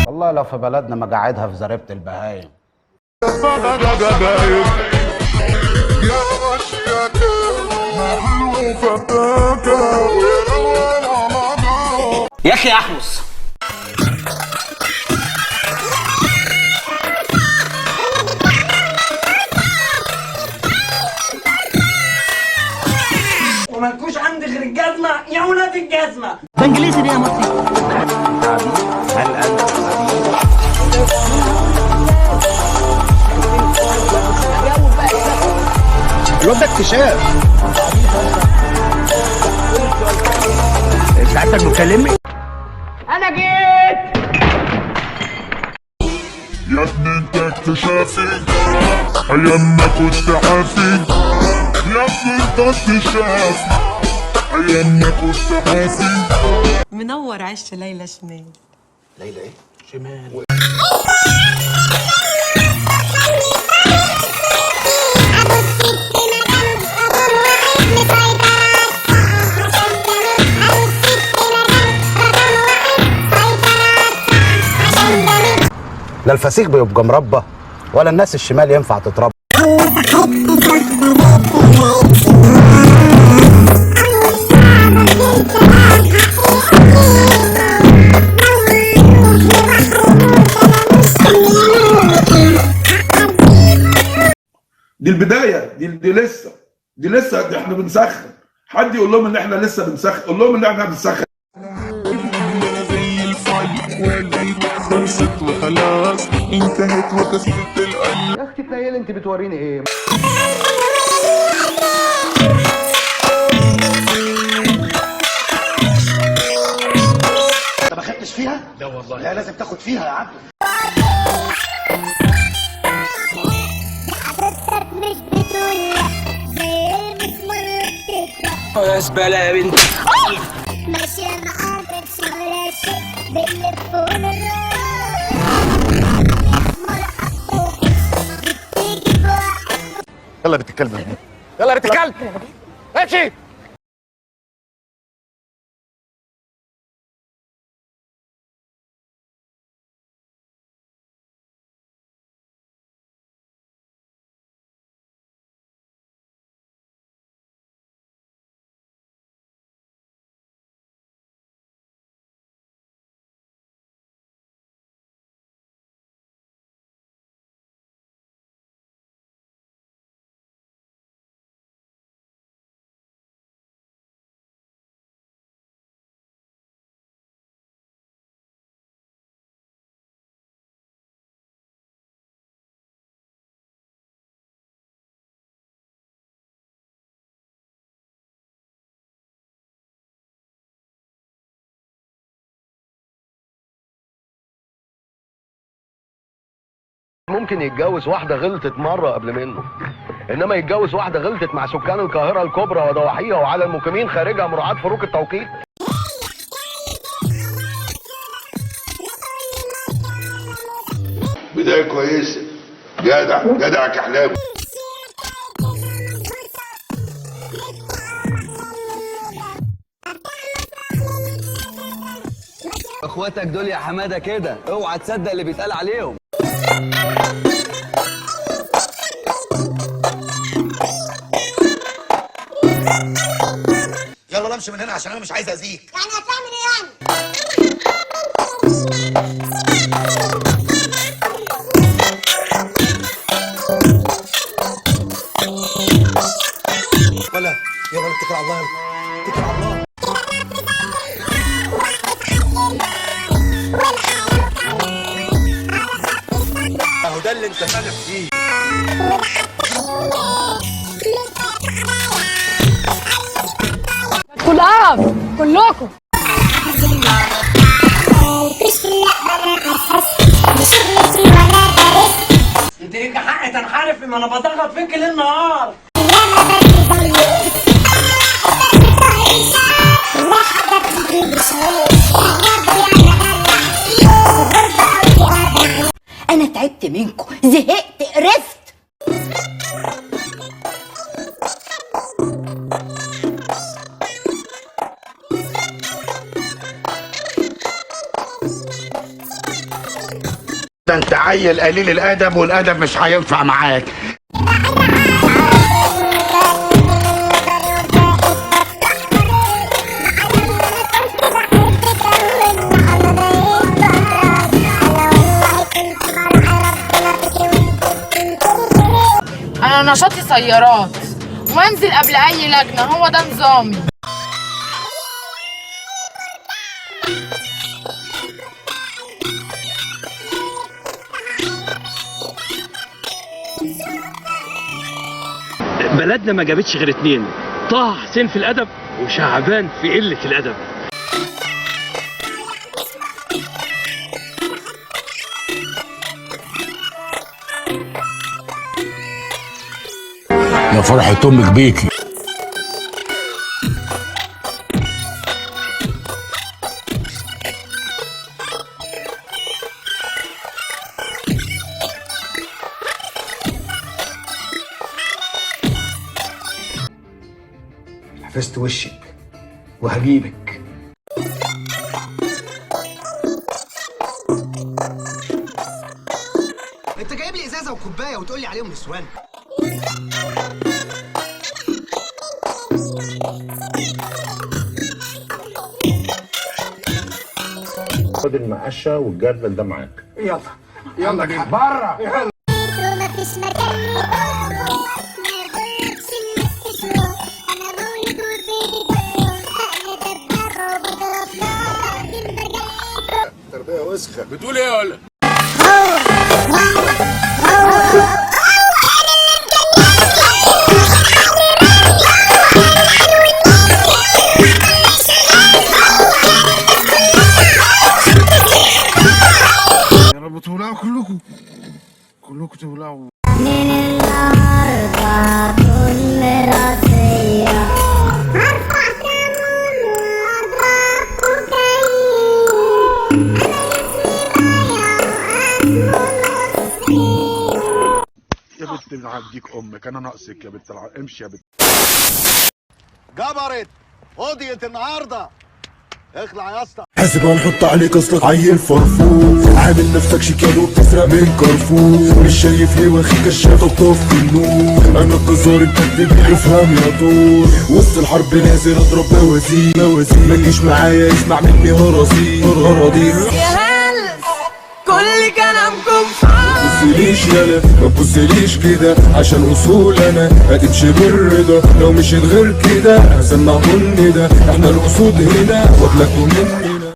والله لو في بلدنا ما قاعدها في زريبة البهايم. يا اخي احمص. ومالكوش عندي غير الجزمة يا ولاد الجزمة. ده انجليزي دي يا مصري. الواد ده اكتشاف. ساعتك بتكلمني. انا جيت. يا ابني انت اكتشافي، ايام ما كنت حافي. يا ابني انت اكتشافي، ايام ما كنت حافي. منور عش ليلى شمال. ليلى ايه؟ شمال. لا الفسيخ بيبقى مربى ولا الناس الشمال ينفع تتربى. دي البداية، دي لسه، دي لسه، دي احنا بنسخن. حد يقول لهم ان احنا لسه بنسخن، قول لهم ان احنا بنسخن. خلصت وخلاص، انتهت وكسرت القلب. يا اختي تنيل، انت بتوريني ايه؟ انت ما خدتش فيها؟ لا والله. لا لازم تاخد فيها يا عبد. حضرتك مش بتقول زي المسمار بتقرا. يا زبالة يا بنت. ماشية معاك ولا شيء، بنلف ونروح. بتيجي بوقت. يلا بنت الكلب، يلا بنت الكلب، امشي. ممكن يتجوز واحدة غلطت مرة قبل منه، إنما يتجوز واحدة غلطت مع سكان القاهرة الكبرى وضواحيها وعلى المقيمين خارجها مراعاة فروق التوقيت. بداية كويسة. جدع جدع كحلاوي. اخواتك دول يا حمادة كده، اوعى تصدق اللي بيتقال عليهم. يلا امشي من هنا عشان انا مش عايز اذيك. يعني هتعمل ايه يعني؟ ولا يلا اتكل على الله، يلا اتكل على الله. اهو ده اللي انت فالح فيه. كل قرف كلكم. انت ليك حق تنحرفي، ما انا بضغط فيك ليل نهار. انا تعبت منكم، زهقت، قرفت. ده انت عيل قليل الادب، والادب مش هينفع معاك. انا نشاطي سيارات وانزل قبل اي لجنة، هو ده نظامي. بلدنا ما جابتش غير 2، طه حسين في الادب وشعبان في قلة الادب. يا فرحة امك بيكي. حفظت وشك وهجيبك. انت جايب لي ازازة وكوبايه وتقول لي عليهم نسوان؟ خد المقشه والجردل ده معاك. يلا يلا بينا بره. ومفيش مكان لي، ما يغركش الاستشوار، انا مولد وبيبي جرار، انا دبابة وبضرب نار، بعدين برجع. تربيه وسخة. بتقول ايه يا ولا؟ يا رب تولعوا كلكم، كلكم تولعوا. من النهارده كل راسية هرفع كمون وأضرب كوكايين، أنا اسمي ضايع واسمه نصين. يا بنت نعديك امك، انا ناقصك يا بنت امشي يا بنت. جبرت قضيت النهارده، اخلع يا اسطى. حاسب هنحط عليك اصلك عيل فرفور، عامل نفسك شيكالو بتسرق من كارفور، مش شايف ليه واخي كشاف طف النور، انا الجزار انت الدبي افهم يا طور، وسط الحرب نازل اضرب بوازيك بوازيك، ما تجيش معايا اسمع مني هرازيك هرازيك. يا هلس كل كلامكم تبصليش يالا ما تبصليش كده، عشان اصول انا هتمشي بالرضا، لو مشيت غير كده هسمع كل ده، احنا الاسود هنا واكلك مني.